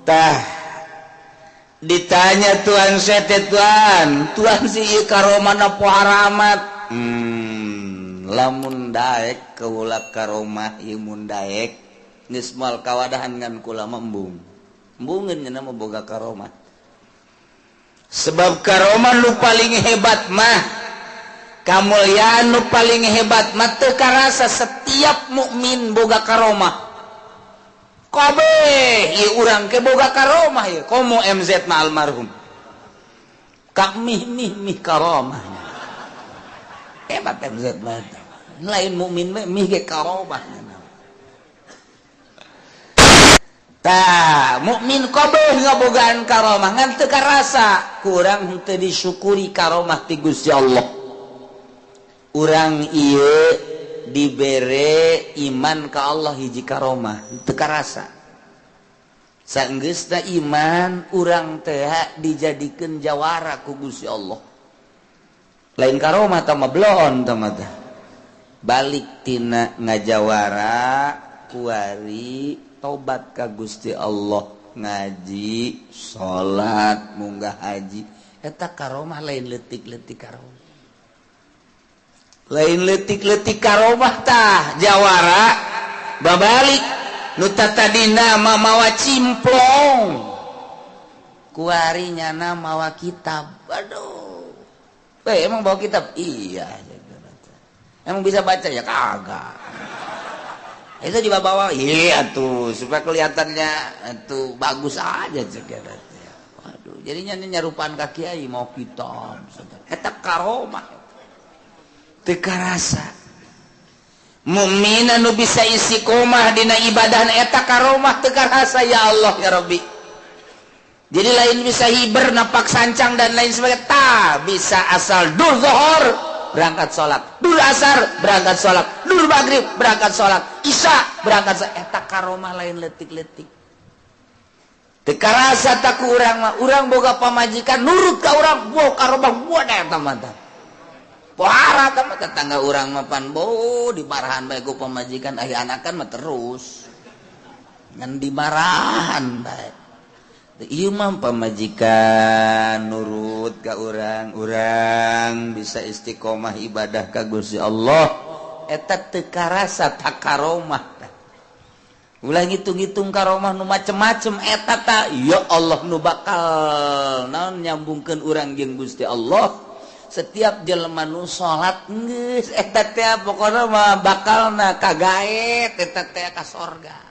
Tah ditanya Tuhan sete Tuhan, Tuhan si ieu karomah na poharamat. Lamun daek kaula karomah ieu mun daek geus moal kawadahan ngan kula mah embung. Embungeun nya mah boga karomah. Sebab karomah nu paling hebat mah, kamulyaan nu paling hebat mah teu karasa setiap mukmin boga karomah. Kabeh ieu urang ke boga karomah ieu komo MZ na almarhum. Kak mih mih mih karomah. Hebat MZ mah. Lain mukmin mih ge karomah. Tah, mukmin kabeh ngabogaan karomah ngan teu karasa, kurang henteu disyukuri karomah ti Gusti Allah. Urang ieu dibere iman ka Allah hiji karomah teu karasa. Saenggeusna iman urang teh dijadikeun jawara ku Gusti Allah. Lain karomah tah mah bloon tah mah teh. Balik tina ngajawara kuari tobat ka Gusti Allah, ngaji, salat, munggah haji, eta karomah lain leutik-leutik karomah. Lain leutik-leutik karomah tah jawara babalik nu tatadina mah mawa cimplong kuari nyana mawa kitab. Aduh, emang bawa kitab? Iya. Emang bisa baca? Ya kagak. Itu juga bawa? Iya tuh supaya kelihatannya itu bagus aja. Waduh, jadinya nyarupaan ka kiai mau kitab eta karomah. Teu karasa mukmin anu bisa istiqomah dina ibadah eta karomah teu karasa ya Allah ya Rabbi. Jadi lain bisa hiber napak sancang dan lain sebagainya, ta bisa asal dur zuhur berangkat salat, dur asar berangkat salat, dur maghrib berangkat salat, isya berangkat salat, eta karomah lain leutik-leutik. Teu karasa tak ku urang mah, urang boga pamajikan nurut ka urang, boh karomah buat eta mah tah. Pohara tah tetangga urang mah pan boh dimarahan bae ku pamajikan, aya anakan mah terus ngan dimarahan bae. Ieu mah pamajikan nurut ka urang, urang bisa istiqomah ibadah ka Gusti Allah, eta teu karasa tak karomah. Ulah ngitung-ngitung karomah nu macem-macem eta ta ya Allah nu bakal naon nyambungkeun urang jeung Gusti Allah. Setiap jelema nu salat geus eta teh pokona mah bakalna kagaet eta teh ka sorga.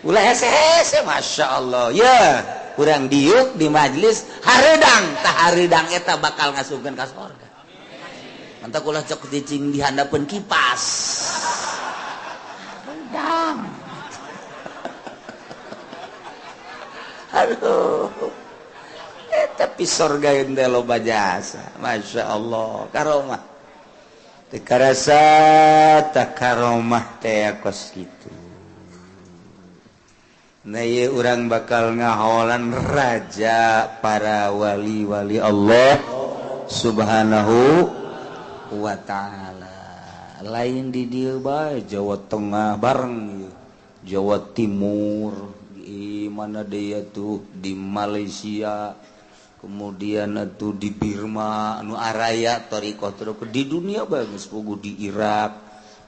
Ulah hese-hese Masya Allah ya urang diuk di majelis hareudang tah hareudang eta bakal ngasupkeun ka sorga. Mantap ulah cok cicing di handapeun kipas. Hareudang. Aduh. Tapi sorga yang teh loba jasa. Masya Allah karomah teu karasa tah karomah teh kos kitu. Nah ieu urang bakal ngaholan raja para wali-wali Allah Subhanahu wa ta'ala. Lain di dieu bae Jawa Tengah bareng ieu, Jawa Timur, di mana deui tuh di Malaysia, kemudian atuh di Birma anu araya thariqah di dunia bae geus puguh di Irak,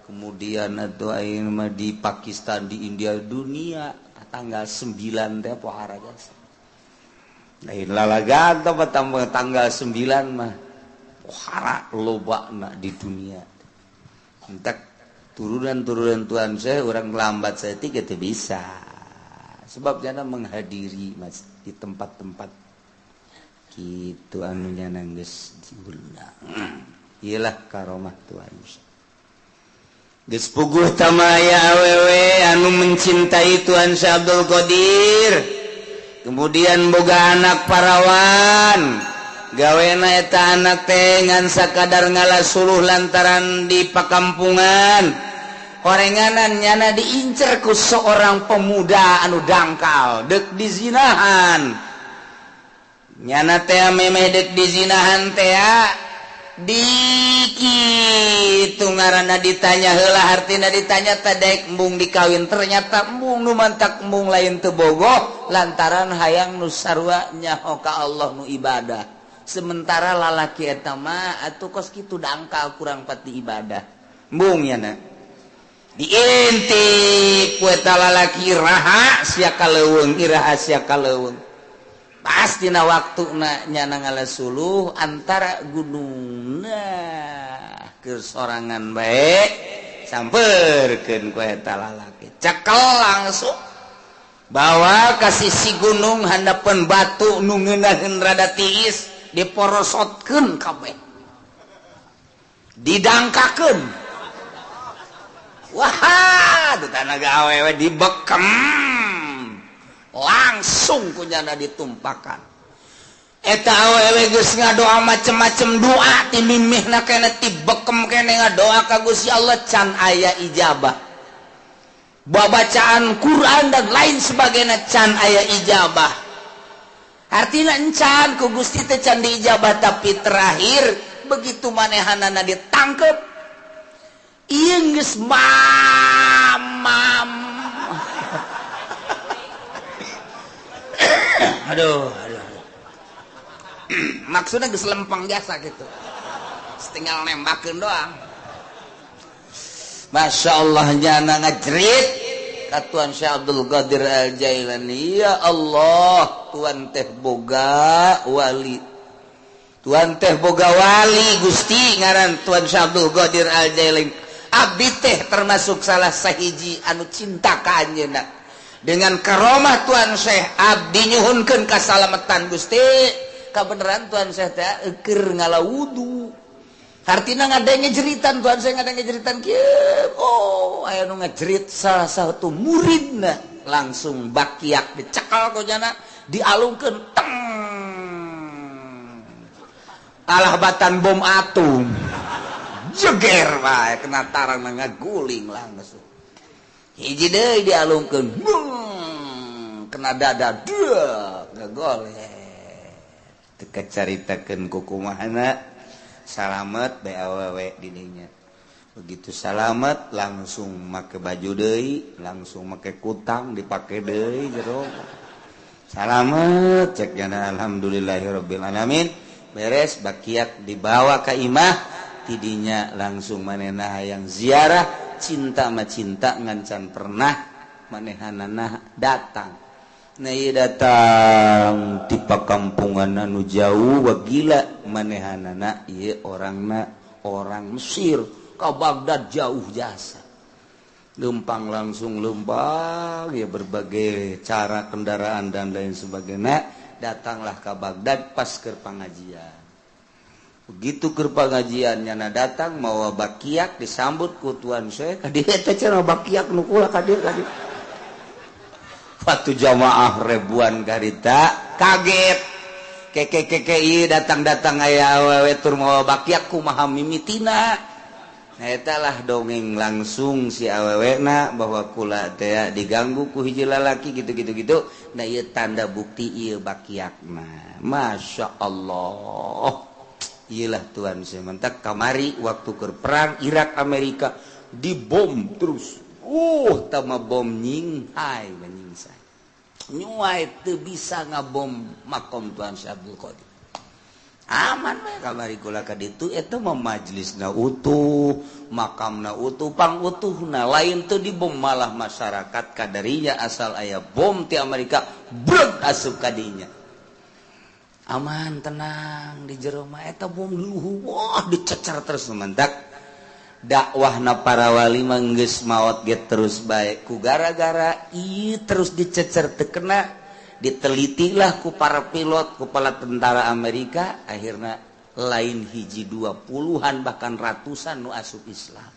kemudian atuh ayeuna mah di Pakistan, di India, dunia tanggal 9 teh pohara jasa. Lain lalagan teh tanggal 9 mah pohara lobana di dunia. Entak turunan-turunan Tuhan saya orang lambat saya tiga teh bisa. Sebab jana menghadiri mas di tempat-tempat kitu anu nyana geus diundang. Iyalah karomah Tuhan. Geus puguh tamaya awewe anu mencintai Tuhan Syekh Abdul Qadir. Kemudian boga anak parawan. Gawena eta anak teh ngan sakadar ngala suluh lantaran di pakampungan. Horenganan nyana diincer ku seorang pemuda anu dangkal deuk dizinahan. Nyana teh memeh deuk dizinahan teh Di kitu ngaranna ditanya heula hartina ditanya teh daek embung dikawin ternyata embung nu mantak embung lain teu bogoh lantaran hayang nu sarua nyaho ka Allah nu ibadah. Sementara lalaki eta mah atuh kos kitu dangkal kurang pati ibadah. Embung nya diintip ku eta lalaki iraha sia ka leuweung iraha sia ka leuweung. Pastina waktuna nyana ngala suluh antara gunung nah keur sorangan bae sampeurkeun ku eta lalaki cekel langsung bawa ka sisi gunung handapeun batu nu ngeunaheun rada tiis diporosotkeun kabeh didangkakeun wah tanaga awewe dibekem langsung kunyana ditumpakan eta awewe geus ngadoa macem-macem doa ti mimihna keneh ti bekem keneh ngadoa ka Gusti Allah can aya ijabah babacaan Quran dan lain sebagainya can aya ijabah artina encan ku Gusti teh can diijabah tapi terakhir begitu manehanana ditangkep ieu geus mamam. Aduh, aduh, aduh. Maksudnya geus lempeng jasa gitu. Tinggal nembakeun doang. Masya Allah nyana ngajerit ka Tuan Syekh Abdul Qadir Al Jailani, ya Allah, Tuan teh boga wali. Tuan teh boga wali Gusti ngaran Tuan Syekh Abdul Qadir Al Jailani. Abdi teh termasuk salah sahiji anu cinta ka anjeunna. Dengan karomah Tuan Syekh abdi nyuhunkeun kasalametan Gusti kabeneran Tuan Syekh teh keur ngala wudu hartina ngadenge jeritan Tuan Syekh ngadenge jeritan kieu oh aya nu ngajerit salah satu muridna langsung bakiak dicekal ku jana dialungkeun teng alah batan bom atom jeger bae kena tarang ngaguling langsung hiji deui dialungkeun kena dada deuh ngagoleh teu kacaritakeun ku kumahana salamet bae awewe di dinya begitu salamet langsung make baju deui langsung make kutang dipake deui jero salamet cek jana alhamdulillahirabbil alamin beres bakiak dibawa ka imah tidinya langsung manehna hayang ziarah cinta ma cinta ngancan pernah manehanana datang nah ieu datang ti pakampungan anu jauh wagila manehanana ieu orangna orang Mesir ka Baghdad jauh jasa lempang langsung lempang ya berbagai cara kendaraan dan lain sebagainya datanglah ka Baghdad pas keur pangajian. Begitu keur pangajian nyana datang mawa bakiak disambut ku Tuan Syekh ka dieu teh cenah bakiak nu kula ka dieu ka dieu. Waktu jamaah ribuan karita kaget. Keke keke ieu datang-datang aya awewe tur mawa bakiak kumaha mimitina. Nah eta lah dongeng langsung si awewena bahwa kula teh diganggu ku hiji lalaki gitu-gitu gitu. Nah ieu tanda bukti ieu bakiakna. Masya Allah. Iyalah Tuhan sementak kamari waktu keur perang Irak Amerika dibom terus. Tama bom nyinghai menyingsai. Nyuai teu bisa ngabom makom Tuhan Syekh Abdul Qadir. Aman we kamari kula ka ditu eta mah majlisna utuh, makamna utuh, pangutuhna lain teu dibom malah masyarakat kadarinya asal aya bom ti Amerika breg asup ka dinya. Aman tenang di jero mah eta bom luhu wah dicecer terus mentak dakwahna para wali mah geus maot ge terus bae ku gara-gara ieu terus dicecer teu kena ditelitilah ku para pilot ku para tentara Amerika akhirna lain hiji dua puluhan bahkan ratusan nu asup Islam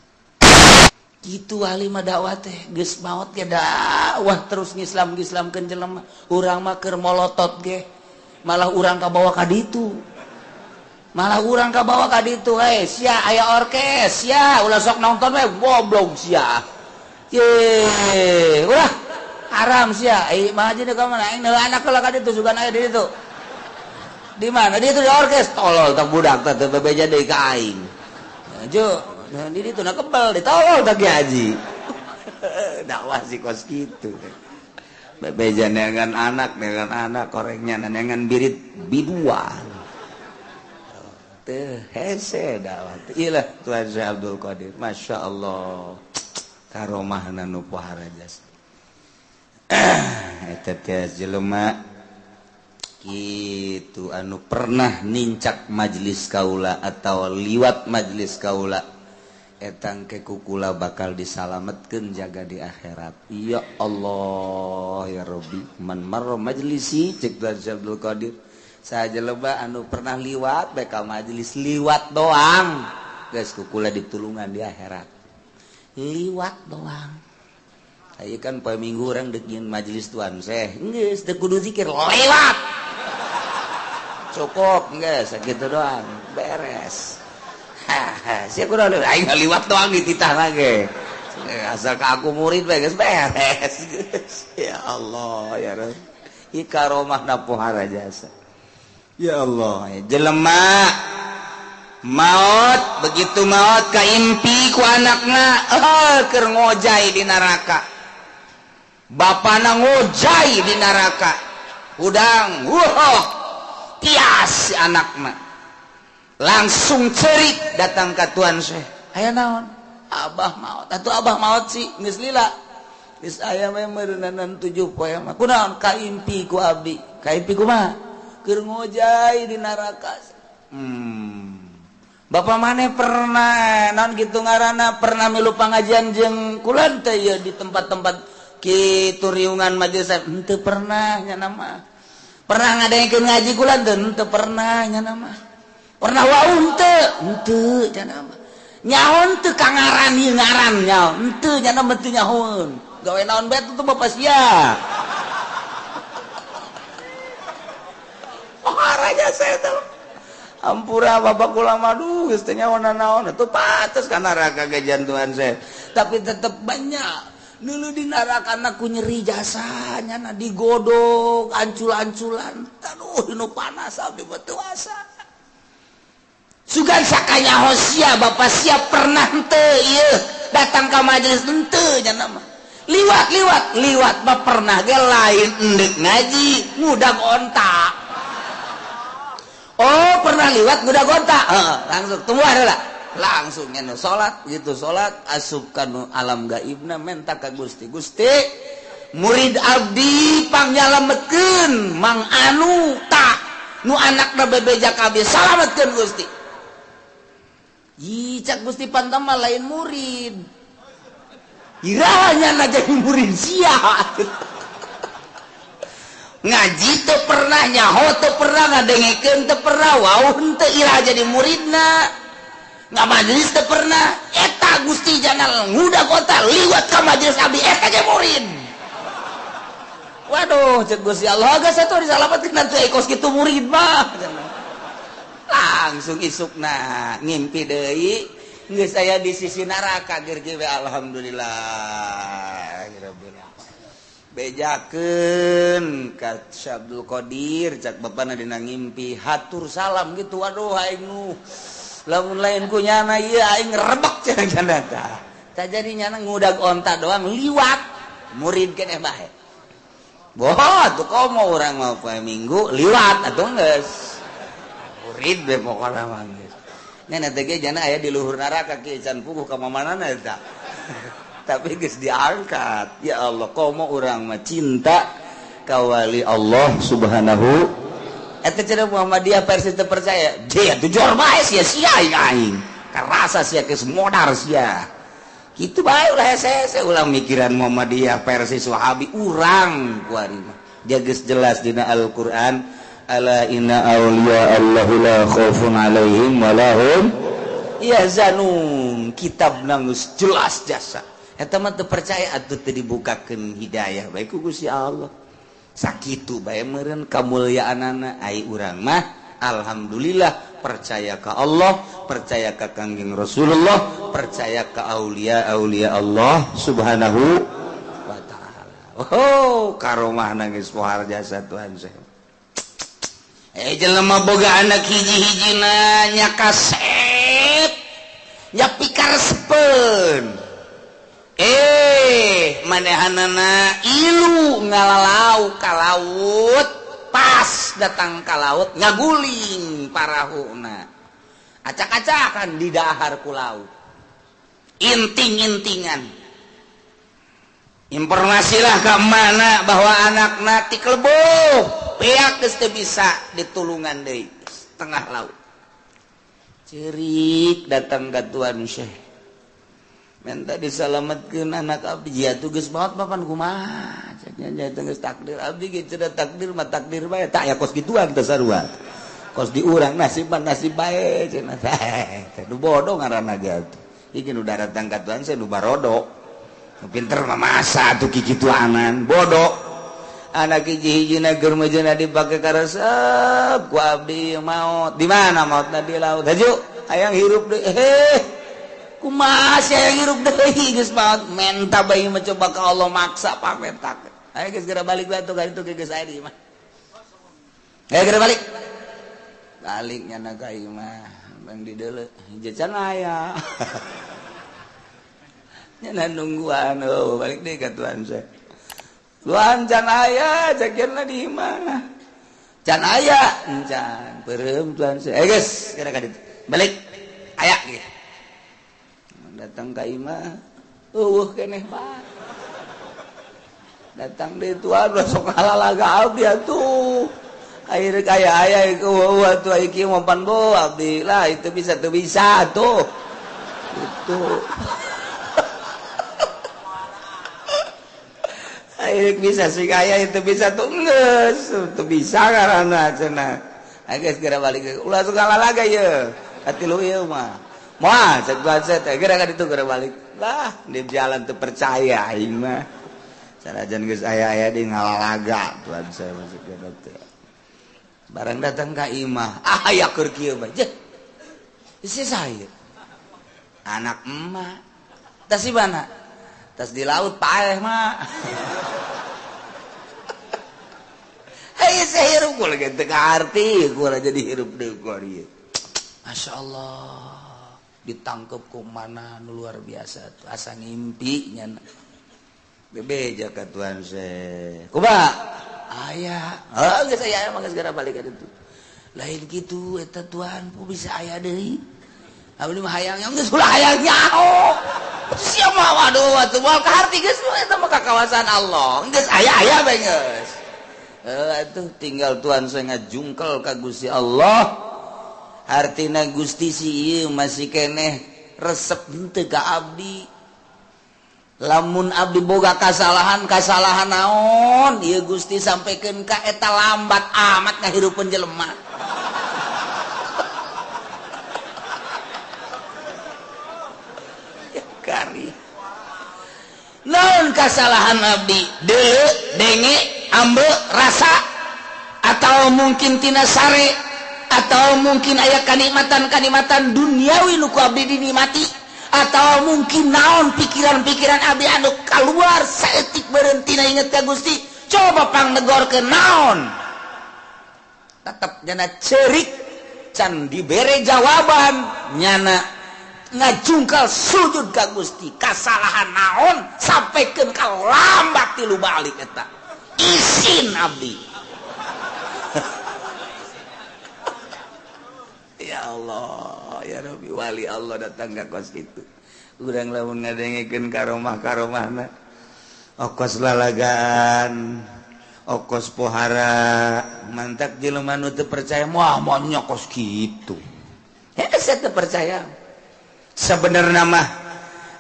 kitu wali mah dakwah teh geus maot ge dakwah terus ngislam-ngislamkeun jelema urang mah keur molotot ge malah urang kabawa ka ditu malah urang kabawa ka ditu eh sia aya orkes sia ulah sok nonton we goblok sia ye ulah haram sia mah aja ka mana aing anak heula ka ditu sugan aya di ditu. Di mana? Dia itu di orkes. Tolol tak budak teh teu bebeja deui ka aing. Jo, di ditu na kebel, ditolol tak Ki Haji. Dakwah sih kos kitu. Bebeja neangan anak korengnya neangan birit biduan. Teu hese dakwah. Ilah Tuhan Syekh Abdul Qadir. Masya Allah. Karomahna nu pohara jasa. Eta teh jelema kitu anu pernah nincak majelis kaula atau liwat majelis kaula etang ke kukula bakal disalametkeun jaga di akhirat. Ya Allah ya Rabbi, man marra majlisi cek Tuhan Syekh Abdul Qadir, saha jelema anu pernah liwat bae ka majelis liwat doang geus kukula ditulungan di akhirat. Liwat doang. Aya kan poe Minggu urang deuk nyeun majelis Tuan Syekh, geus teu kudu zikir lewat. Cukup geus sakitu doang, beres. Haha, sia kudu aing liwat doang dititah lagi. Asal ka aku murid bae geus beres. Ya Allah ya Rabb. Ieu karomahna pohara jasa. Ya Allah, jelema maot begitu maot kaimpi ku anakna keur ngojay di neraka. Bapana ngojay di neraka. Hudang, wah, tias si anakna. Langsung cerik datang ka Tuan Syekh. Aya naon? Abah maot. Atuh abah maot sih geus lila. Geus aya we meureunanan 7 poe mah. Kunaon kaimpi ku abdi? Kaimpi kumaha? Keur ngojay di neraka. Bapak maneh pernah naon kitu ngaranna pernah milu pangajian jeung kula teh ieu di tempat-tempat kitu riungan majelis henteu pernah nya nama. Pernah ngadengkeun ngaji kula teh henteu pernah nya nama. Pernah wau henteu? Henteu nya nama. Nyaho teu ka ngaran ieu ngaran nyaho henteu nya nama teu nyahoeun. Gawe naon bae tuh bapak sia. Poharanya saya tuh. Ampura bapak kula mah duh geus teu nyaho naon atuh pantes ka neraka ge jantuan saya. Tapi tetep banyak dulu di neraka ku nyeri jasanya na digodok ancul-anculan aduh nu panas abdi mah teu asa. Sugan sakanyaho sia bapak sia pernah henteu ieu datang ka majelis henteu nya mah. Liwat-liwat liwat mah pernah ge lain endek ngaji ngudag onta. Oh pernah liwat ngudag onta, langsung tunggu heula. Langsung nya salat gitu salat asup ka alam gaibna menta ka Gusti. Gusti murid abdi pangyalametkeun mang anu ta nu anakna bebeja ka abdi salametkeun Gusti. Ih cak Gusti pantama lain murid. Irahnya na jadi murid sia. Ngaji teu pernah nyaho teu pernah ngadengekeun teu pernah wau henteu irah jadi muridna. Nggak majelis teu pernah eta Gusti janal ngudag kota liwat ka majelis abdi eta ge murid. Waduh cek Gusti Allah geus atuh disalametkeun atuh kos kitu murid mah. Langsung isukna ngimpi deui geus aya di sisi neraka ger ge we alhamdulillah rabbil alamin. Bejakeun ka Syekh Abdul Qadir cak bapana dina ngimpi hatur salam gitu waduh aing nu lamun lain ku nyana ieu aing rebek cenah janda tah. Tah jadi nyana ngudag onta doang liwat murid keneh bae. Boh atuh komo urang mah poe Minggu liwat atuh geus. Murid be pokona mah geus. Nya teh ge jana aya di luhur neraka ki can puguh ka mamanana eta. Tapi geus diangkat. Ya Allah komo urang mah cinta ka wali Allah Subhanahu. Eta cenah Muhammadiyah versi teu percaya. Dia tuh jor bae sia sia aing. Karasa sia geus modar sia. Kitu bae ulah hese-hese ulah mikiran Muhammadiyah versi Wahabi urang kuari mah. Dia geus jelas dina Al-Qur'an, ala inna auliya Allahu la khaufun alaihim wa lahum yahzanun. Kitabna geus jelas jasa. Eta mah teu percaya atuh teu dibukakeun hidayah bae ku Gusti Allah. Sakitu bae meureun kamulyaanana ai urang mah alhamdulillah percaya ka Allah, percaya ka Kangjeng Rasulullah, percaya ka aulia-aulia Allah Subhanahu wa taala. Oh, karomah geus pohar jasa Tuhan saya. Jelema boga anak hiji-hijina nya kasep nya pikaresepeun. Manehanana ilu ngalalau ka laut, pas datang ka laut ngaguling parahuna, acak-acakan di dahar ku laut, inting-intingan. Informasilah ke mana bahwa anakna tikleboh beak geus teu bisa ditulungan deui tengah laut. Cerik datang ka Tuan Syekh, minta disalametkeun anak abdi. Ya tuh geus maot papan kumaha ceknya nya geus takdir abdi ge cenah takdir mah takdir bae tak ya kos kituan teh sarua kos di urang nasib mah nasib bae cenah teh nu bodoh ngaranna ge atuh iki nu datang ka Tuan Syekh nu barodo nu pinter mah masa atuh kikituanan bodoh. Anak hiji-hijina keur mejeuna dipake karesep ku abdi maot di mana maotna di laut haju hayang hirup deui heh kumaha sia hayang hirup deui geus maot menta bae mencoba ka Allah maksa pametak ayo geus geura balik bae atuh ka ditu geus aya di imah ayo geura balik balik nyana ka imah bang di deuleu hiji can aya nyana nungguan oh balik deui ka Tuan Syekh. Tuan can aya cakeunna di imah can aya encan peureum Tuan Syekh ayo geus geura ka ditu balik aya ge datang ka imah eueuh keneh bae datang deui Tuan sok halalaga abdi atuh akhir kaya aya eueuh atuh ieu kieu mampan bo abdi lah itu bisa teu bisa atuh itu akhir bisa sih kaya itu bisa tuh geus teu bisa karana cenah ayo geus geura balik ulah sok halalaga ieu atilu ieu mah moal cek Tuan Syekh teh geura ka ditu geura balik lah di jalan teu percaya aing mah sanajan geus aya-aya di ngalalaga Tuan Syekh masuk ke teh barang datang ka imah ah aya keur kieu bae jeh isi saya anak emak tas di mana tas di laut paeh mah hei saya hirup gua lagi teu kaarti gua jadi hirup deui gua ieu Masya Allah ditangkep ku mana nu luar biasa tuh asa ngimpi nya bebeja ka Tuan Syekh kumaha aya heuh geus aya mah geus geura balik ka ditu lain kitu eta Tuan ku bisa aya deui abdi mah hayang geus ulah hayang nyaho sia mah waduh atuh moal kaharti geus eta mah ka kawasan Allah geus aya-aya bae geus heuh atuh tinggal Tuan Syekh ngajungkel ka Gusti Allah artina Gusti si ieu masih keneh resep henteu ka abdi lamun abdi boga kasalahan naon ieu Gusti sampaikan ka eta lambat amat ngahirupeun jelema ya kari naon kasalahan abdi deuleu denge ambe rasa atau mungkin tina sare atau mungkin aya kanikmatan-kanikmatan duniawi nu ku abdi dinikmati atau mungkin naon pikiran-pikiran abdi anu keluar saeutik berhenti na inget ka Gusti coba pangnegorkeun naon tetep nyana cerik can dibere jawaban nyana ngajungkal sujud ka Gusti kasalahan naon sampaikan ka lambat tilu balik eta isin abdi. Ya Allah, ya Rabbi, wali Allah datang ka kos kitu. Urang lamun ngadengekeun karomah-karomahna. Okos lalagan, okos pohara, mantak jelema nu teu percaya moal moal kos kitu. Hese teu percaya. Sebenarna mah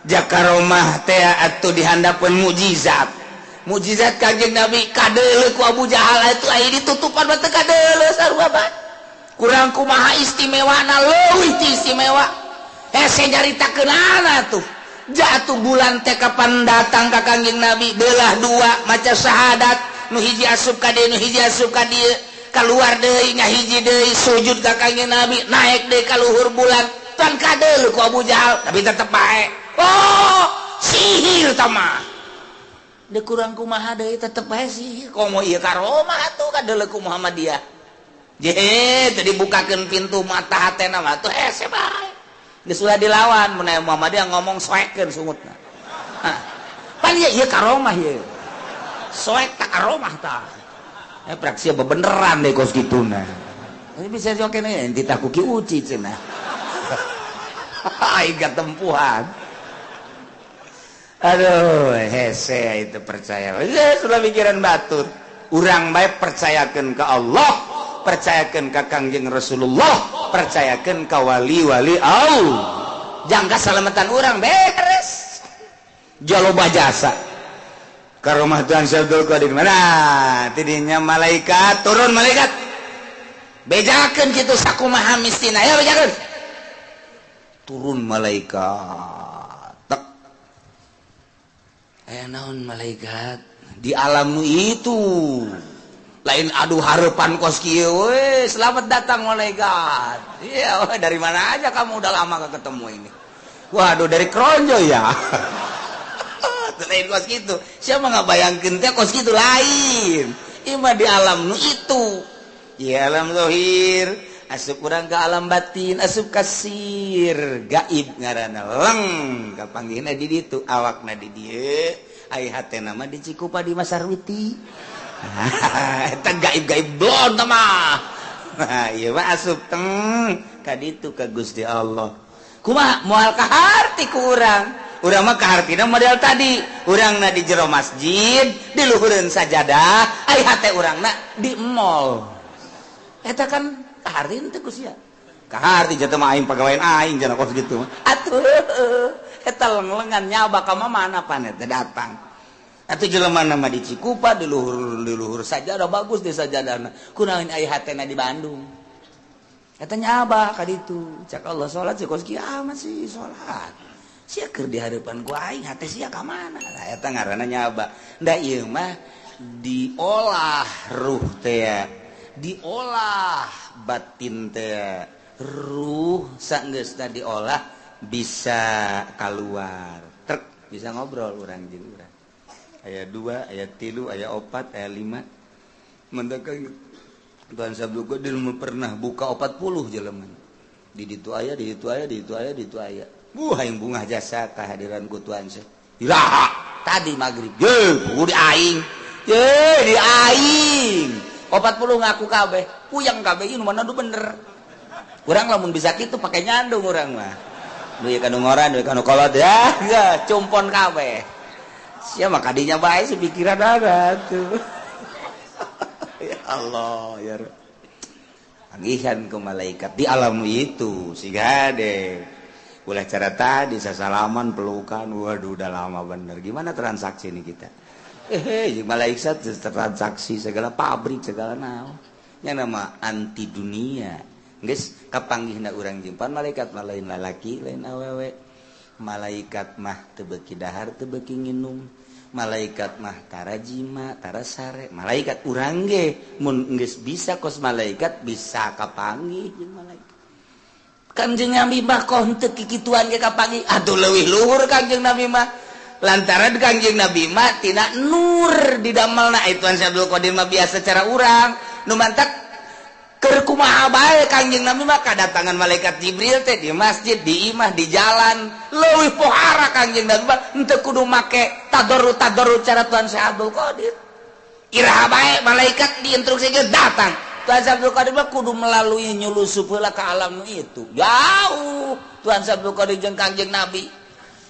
jakaromah teh atuh dihandapeun mukjizat. Mukjizat Kanjeng Nabi kadeuleu ku Abu Jahal atuh aya ditutupan mah teu kadeuleu sarua bae. Kurang kumaha istimewana leuwih ti istimewa hese nyaritakeunana tuh jatuh bulan teh kapan datang ka Kangjeng Nabi belah dua maca syahadat nu hiji asup ka dieu nu hiji asup ka dieu kaluar deui ngahiji deui sujud ka Kangjeng Nabi naik deui ka luhur bulan tan kadeuleu ku Abu Jahal tapi tetep bae oh sihir tah mah deui kurang kumaha deui tetep bae sihir komo ieu karomah atuh kadeuleu ku Muhammadiyah. Je, tadi bukakeun pintu mata hatena mah tuh hese bae. Geus ulah dilawan mun aya Muhammadiyah ngomong soekeun sungutna. Hah. Pan ieu ieu karomah ieu. Soek tak karomah tah. Eh praksi bebeneran deh kos kituna. Ini bisa joke nih, ente ku Ki Uci cenah. Aing tempuhan. Aduh, hese itu percaya. Ya, sudah pikiran batur. Urang baik percayakan ke Allah, percayakan ke Kangjeng Rasulullah, percayakan ke wali-wali Allah. Jangka selamatan urang beres. Jaloba jasa. Karomah Tuhan Syekh Abdul Qadir mana? Tidinya malaikat turun malaikat. Bejakeun kitu sakumaha mistina ya bejakeun. Turun malaikat. Tek. Aya naon malaikat di alam nu itu. Lain aduh harapan kos kieu we, selamat datang malaikat. Iya, dari mana aja kamu, udah lama gak ketemu ini. Waduh, dari Kronjo ya. Lain kos gitu. Siapa nggak bayangkeun teh kos kitu lain. Ima di alam nu itu. Ya alam zahir, asup urang ke alam batin, asup kasir, gaib ngaranna leng kapanggihna di ditu, awakna di dieu, ai hatena mah di Cikupa di Masarwiti. Eta gaib-gaib blon mah. Nah, ieu mah asup teng ka ditu ka Gusti Allah. Kumaha moal kaharti ku urang? Urang mah kahartina model tadi. Urangna di jero masjid, di luhureun sajadah, ai hate urangna di mall. Eta kan kaharti teu ku sia. Kaharti jatuh mah aing pagawean aing cenah kos kitu. Atuh eta leng-lengan nyaba ka mana pan eta datang. Atuh jelema mah di Cikupa di luhur sajadah bagus di sajadahna. Kunaon ai hatena di Bandung. Eta nyaba ka ditu. Cak Allah salat sih kos kieu amat sih salat. Sia keur di harapan ku aing hate sia ka mana? Lah eta ngaranna nyaba. Da ieu mah diolah ruh teh, diolah batin teh, ruh sanggeusna diolah bisa keluar trek, bisa ngobrol urang jeung urang. Aya 2, aya 3, aya 4, aya 5. Mendakan Tuhan Sabdu Qadir pernah buka 40 jelema. Di ditu aya, di ditu aya, di ditu aya, di ditu aya. Buh aing bungah jasa kehadiran ku Tuhan Syekh. Iraha tadi magrib. Ye, di aing. Ye, di aing. 40 ngaku kabeh, puyang kabeh ieu mana bener. Urang lamun bisa kitu pake nyandung urang mah. Duit kanu ngoran, duit kanu kolot ya, ya cumpon kabeh. Sia mah kadinya bae sih pikiran ada tuh. Ya Allah ya Rabb. Panggihan ke malaikat di alam itu siga deh. Ulah cara tadi sasalaman pelukan, waduh udah lama bener. Gimana transaksi ini kita? Malaikat transaksi segala pabrik segala naon. Nya nama anti dunia. Geus kapanggihna urang jimpan malaikat mah lain lalaki lain awewe. Malaikat mah teu beuki dahar teu beuki nginum. Malaikat mah tara jima tara sare. Malaikat urang ge mun geus bisa kos malaikat bisa kapanggih jeung malaikat. Kangjeng Nabi mah koh henteu kikituan ge kapanggih. Aduh leuwih luhur Kangjeng Nabi mah. Lantaran Kangjeng Nabi mah tina nur didamelna. Itu Syekh Abdul Qadir mah biasa cara urang nu mantak keur kumaha bae Kangjeng Nabi mah kadatangan malaikat Jibril teh di masjid, di imah, di jalan. Leuwih pohara Kangjeng Nabi mah henteu kudu make tadarru-tadarru cara Tuhan Syekh Abdul Qadir. Iraha bae malaikat diinstruksikeun datang. Tuhan Syekh Abdul Qadir mah kudu melalui nyulusup heula ka alam nu itu. Jauh Tuhan Syekh Abdul Qadir jeung Kangjeng Nabi.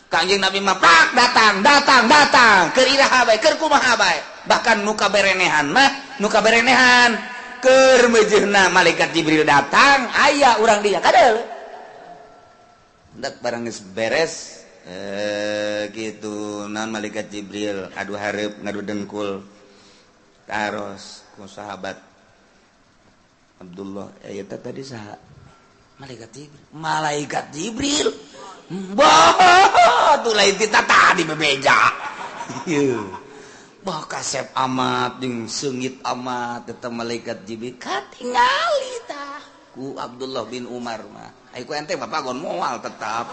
Kangjeng Nabi mah pak datang, datang, datang. Keur iraha bae, keur kumaha bae. Bahkan nu kaberenehan mah, nu kaberenehan keur meujeuhna malaikat Jibril datang, aya urang dia kadeul. Ndak barang geus beres gitu naon malaikat Jibril adu hareup ngadu dengkul. Taros ku sahabat Abdullah, eta tadi saha? Malaikat Jibril. Malaikat Jibril. Bah, tuh lain tita tadi bebeja. Bah kasep amat jeung seungit amat eta malaikat Jibril katingali tah ku Abdullah bin Umar mah. Ai ku ente mah pagon moal tetap.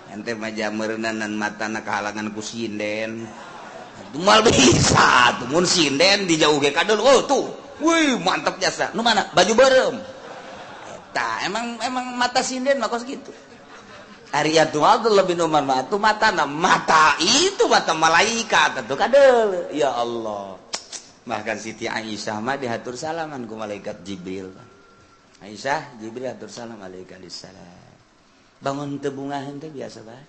Ente mah jameureunnan matana kahalangan ku sinden. Atuh moal bisa, tuh mun sinden dijauh ge kadul. Oh tuh. Wih, mantap jasa. Nu mana? Baju beureum. Eta emang emang mata sinden mah kos kitu. Ari atuh Abdullah bin Umar mah atuh matana mata itu mata malaikat atuh kadeul. Ya Allah. Bahkan Siti Aisyah mah dihatur salaman ku malaikat Jibril. Aisyah, Jibril hatur salam alaika salam. Bangun teu bungaheun teh biasa bae.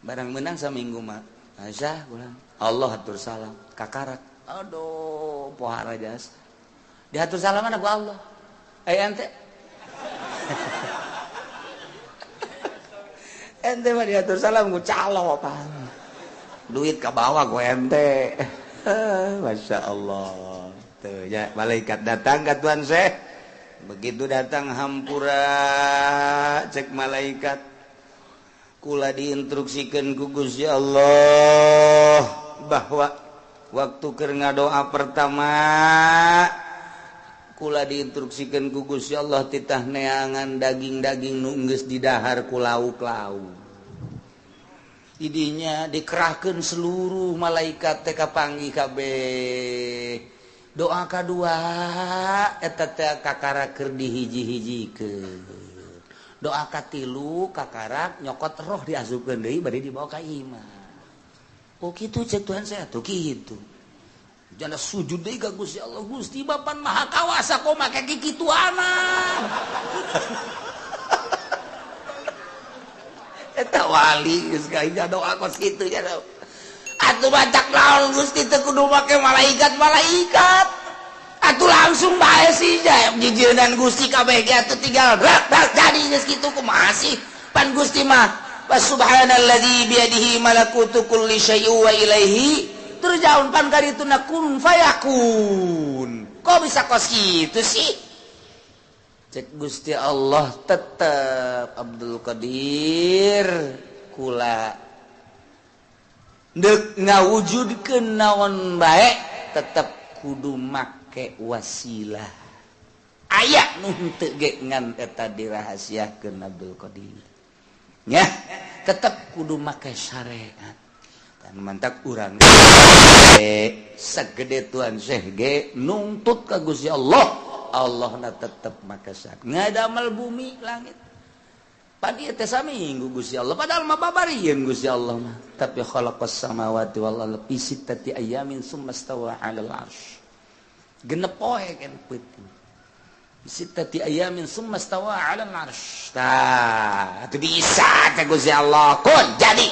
Barang menang saminggu mah Aisyah ulang. Allah hatur salam kakarak. Aduh, pohara jas. Dihatur salaman ku Allah. Aya ente. Ente mah diatur salam ku calo pan. Duit ka bawah ku ente. Masya Allah. Tuh ya, malaikat datang ka Tuan Syekh. Begitu datang hampura cek malaikat. Kula diinstruksikeun ku Gusti Allah bahwa waktu keur ngadoa pertama kula diinstruksikan ku Gusti Allah titah neangan daging-daging nu geus didahar ku lauk-lauk. Idinya dikerahkeun seluruh malaikat teh kapanggih kabeh. Doa kadua eta teh kakara keur dihiji-hijikeun. Doa katilu kakarak nyokot roh diasupkeun deui bari dibawa ka imah. Oh kitu cek Tuhan saya tuh kitu. Janda sujud deui ka Gusti Allah, Gusti Bapan Maha Kawasa kok make kikituana. Eta wali geus ka doa kos kitu nya. Atuh bacak naon Gusti teu kudu make malaikat-malaikat. Atuh langsung bae sih jijieunnan Gusti kabeh ge atuh tinggal rak rak jadi geus kitu kumaha sih? Pan Gusti mah subhanalladzi biadihi malakutu kulli syai'in wa ilaihi turja'un, pan karitu na kun fayakun. Kok bisa kos kitu sih? Cek Gusti Allah tetep Abdul Qadir kula deuk ngawujudkeun naon bae tetep kudu make wasilah. Aya nu henteu ge ngan eta dirahasiakeun Abdul Qadir. Nya tetep kudu make syariat. Dan mantak urang segede Tuan Syekh ge nungtut ka Gusti Allah, Allahna tetep make syariat. Ngadamel bumi langit. Pan ieu teh saminggu Gusti Allah, padahal mah babarieun Gusti Allah mah. Tapi khalaqas samawati wal arda fi sittati ayamin summa stawa 'alal arsy. Genep poe kan peuting. Sittati ayamin summa stawa 'alal arsy. Tah, atuh bisa teh Gusti Allah kun jadi.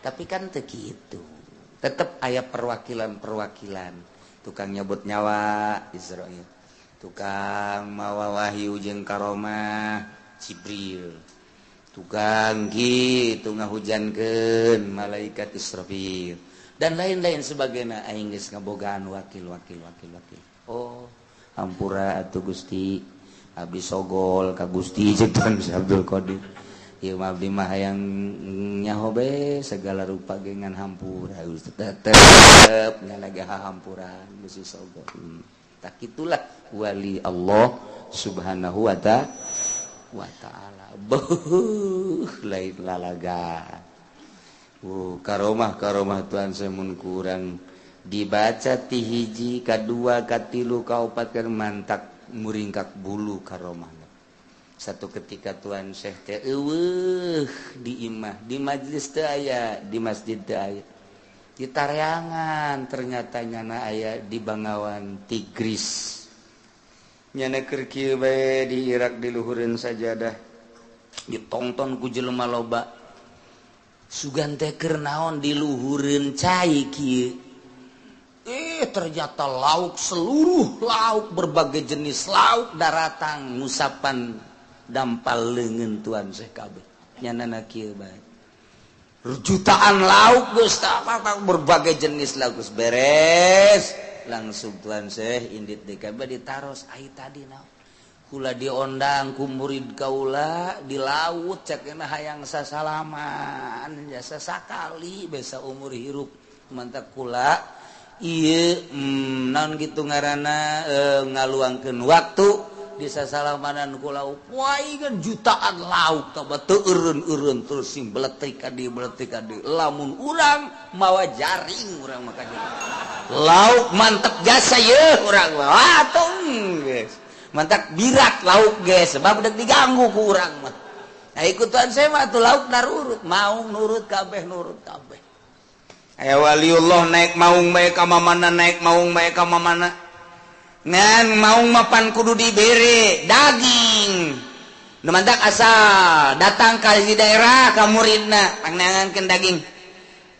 Tapi kan teu kitu. Tetep aya perwakilan-perwakilan. Tukang nyebut nyawa Israil, tukang mawa wahyu jeung karomah Jibril, tukang kitu ngahujankeun malaikat Israfil dan lain-lain sebagainya. Aing geus ngabogaan wakil wakil wakil wakil. Oh, hampura atuh Gusti, abdi sogol ka Gusti jeung Tuan Abdul Qadir. Ieu mah abdi mah hayang nyaho be segala rupa ge ngan hampura Gusti, tetep nya lagi hahampuran Gusti sogol. Tak itulah wali Allah subhanahu wa ta'ala. Beuh, lain lalaga. Karomah karomah Tuhan semun kurang dibaca ti hiji kadua katilu kaopat kan mantak muringkak bulu karomah. Satu ketika Tuan Syekh teh eueuh di imah, di majlis teu aya, di masjid teu aya. Di tareangan ternyata nyana aya di Bangawan Tigris. Nyana keur kieu bae di Irak diluhureun sajadah. Ditongton ku jelema loba. Sugan teh keur naon diluhureun cai kieu. Ternyata lauk seluruh lauk berbagai jenis lauk daratang ngusapan dampal leungeun Tuan Syekh kabeh. Nyanana kieu bae. Jutaan lauk geus berbagai jenis lauk geus beres. Langsung Tuan Syekh indit deui kabeh ditaros ai tadi naon. Kula diondang ku murid kaula di laut cekna hayang sasalaman jasa sakali besa umur hirup mantak kula ieu naon kitu ngaranna ngaluangkeun waktu Di sasalamanan ku lauk wae jutaan lauk tah teu eureun-eureun terus sing beletrik ka dieu beletrik ka dieu. Lamun urang mawa jaring urang mah ka lauk mantep jasa ye urang mah. Atuh geus mantap birak lauk geus sebab dek diganggu ku urang mah. Nah ikutan saya mah tuh lauk narurut maung nurut kabeh nurut kabeh. Aya waliullah naik maung bae ka mamana naik maung bae ka mamana. Ngan maung mapan kudu dibere daging. Nu mantak asal datang ka di daerah ka muridna pangneangankeun daging.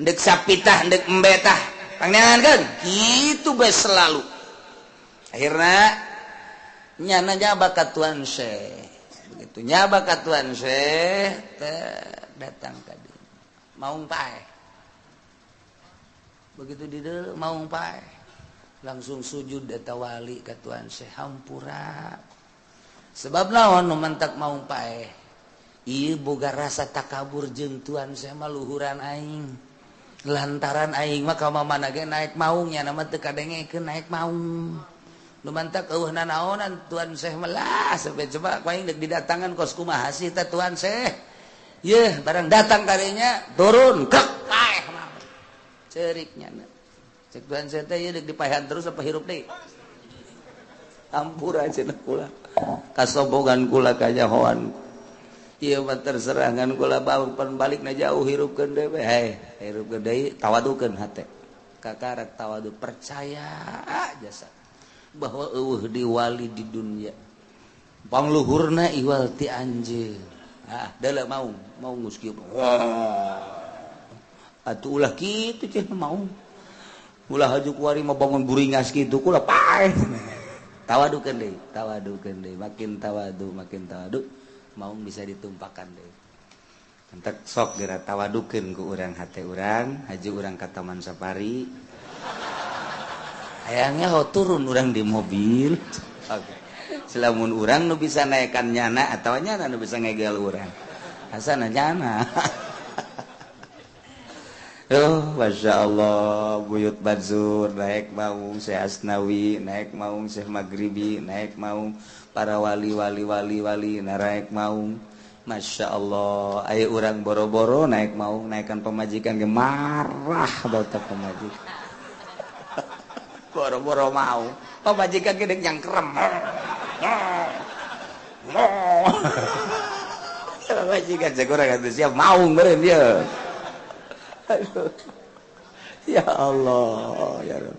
Ndek sapitah ndek embetah pangneangankeun kitu bae selalu. Akhirna nyana nyaba ka Tuan Syekh. Begitu nyaba ka Tuan Syekh teh datang ka dieu. Maung paeh. Begitu di dieu maung paeh. Langsung sujud eta wali ka Tuan Syekh hampura. Sebab naon nu mantak maung paeh? Ieu boga rasa takabur jeung Tuan Syekh mah luhuran aing. Lantaran aing mah ka mamana ge naik maung nya mah teu kadengekeun naik maung. Nu mantak eueuh nanaonan Tuan Syekh mah lah sampai coba ku aing deuk didatangan kos kumaha sih teh Tuan Syekh. Yeuh barang datang kalinya turun kek paeh mah. Cerik nya. Cek Tuan Syekh teh ieu deuk dipaehan terus apa hirup deui? Ampura cenah kula. Kasobogan kula kanyahoan. Ieu mah terserah ngan kula pan balikna jauh hirupkeun deui we. Hei, hirupkeun deui tawadukeun hate. Kakarak tawadu percaya jasa bahwa eueuh di wali di dunia. Pangluhurna iwal ti anjeun. Ah, deuleu maung, maung geus kieu. Atuh ulah kitu cenah maung. Ulah haju kuari mah bangun buringas kitu kula paeh. Tawadukeun deui, tawadukeun deui, makin tawadu maung bisa ditumpakan deui. Entek sok geura tawadukeun ku urang hate urang, haju urang ka Taman Safari. Hayangnya ho turun urang di mobil. Oke. Selamun urang nu bisa naekan nyana atawa nyana nu bisa ngegel urang. Asana nyana. Oh, Masya Allah, Buyut Bansur naik maung, Syekh Asnawi naik maung, Syekh Maghribi naik maung, para wali wali wali wali naik maung. Masya Allah, ayo urang boro-boro naik maung, naikkan pemajikan ge marah bauta pemajikan. Boro-boro mau, pemajikan ge deuk nyangkrem. Pemajikan cek urang atuh siap maung meureun ieu. Aduh. Ya Allah, ya Rabb.